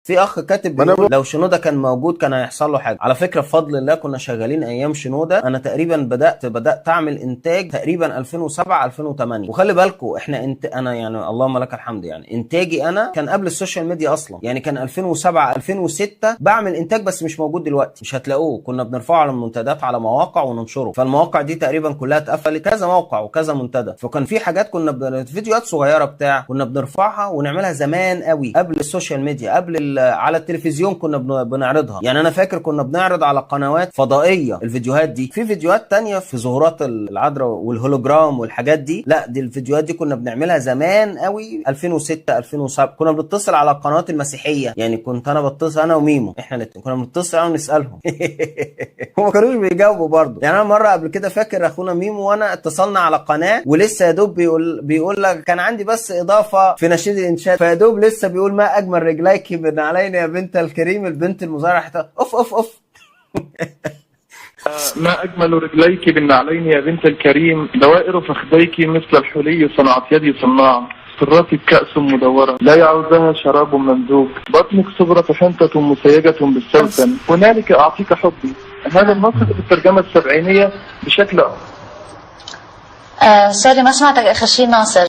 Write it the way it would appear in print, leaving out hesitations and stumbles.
في اخ كاتب ما انا بيقول لو شنودة كان موجود كان هيحصل له حاجة. على فكرة بفضل الله كنا شغالين ايام شنودة، انا تقريبا بدات اعمل انتاج تقريبا 2007 2008. وخلي بالكم احنا انا يعني اللهم لك الحمد، يعني انتاجي انا كان قبل ال social media اصلا، يعني كان 2007 2006 بعمل انتاج بس مش موجود دلوقتي، مش هتلاقوه. كنا بنرفعه على المنتديات على مواقع وننشره، فالمواقع دي تقريبا كلها اتقفلت، كذا موقع وكذا منتدى. فكان في حاجات كنا فيديوهات صغيرة بتاع كنا بنرفعها ونعملها زمان قوي قبل ال social media، قبل على التلفزيون كنا بنعرضها. يعني انا فاكر كنا بنعرض على قنوات فضائية الفيديوهات دي. في فيديوهات تانية في ظهورات العذراء والهولوجرام والحاجات دي، لا دي الفيديوهات دي كنا بنعملها زمان قوي 2006 2007. كنا بنتصل على القنوات المسيحية، يعني كنت انا بتصل انا وميمو، احنا الاثنين كنا بنتصل ونسالهم هم ما كانوش بيجاوبوا برضه. يعني انا مرة قبل كده فاكر اخونا ميمو وانا اتصلنا على قناة ولسه يا دوب بيقول لك كان عندي بس اضافه في نشيد الانشاد، فيا دوب لسه بيقول ما اجمل رجليك من علينا يا بنت الكريم، البنت المزارعة اوف اوف اوف. ما أجمل رجليك بالنعلين يا بنت الكريم، دوائر فخذيك مثل الحلي صنعت يدي صناعة، سراتك كأس مدورة لا يعوزها شراب ممزوج، بطنك صبرة حنطة مسيجة بالسوسن، هنالك أعطيك حبي. هذا النص في الترجمة السبعينية بشكل sorry ما سمعتك اخر شيء ناصر.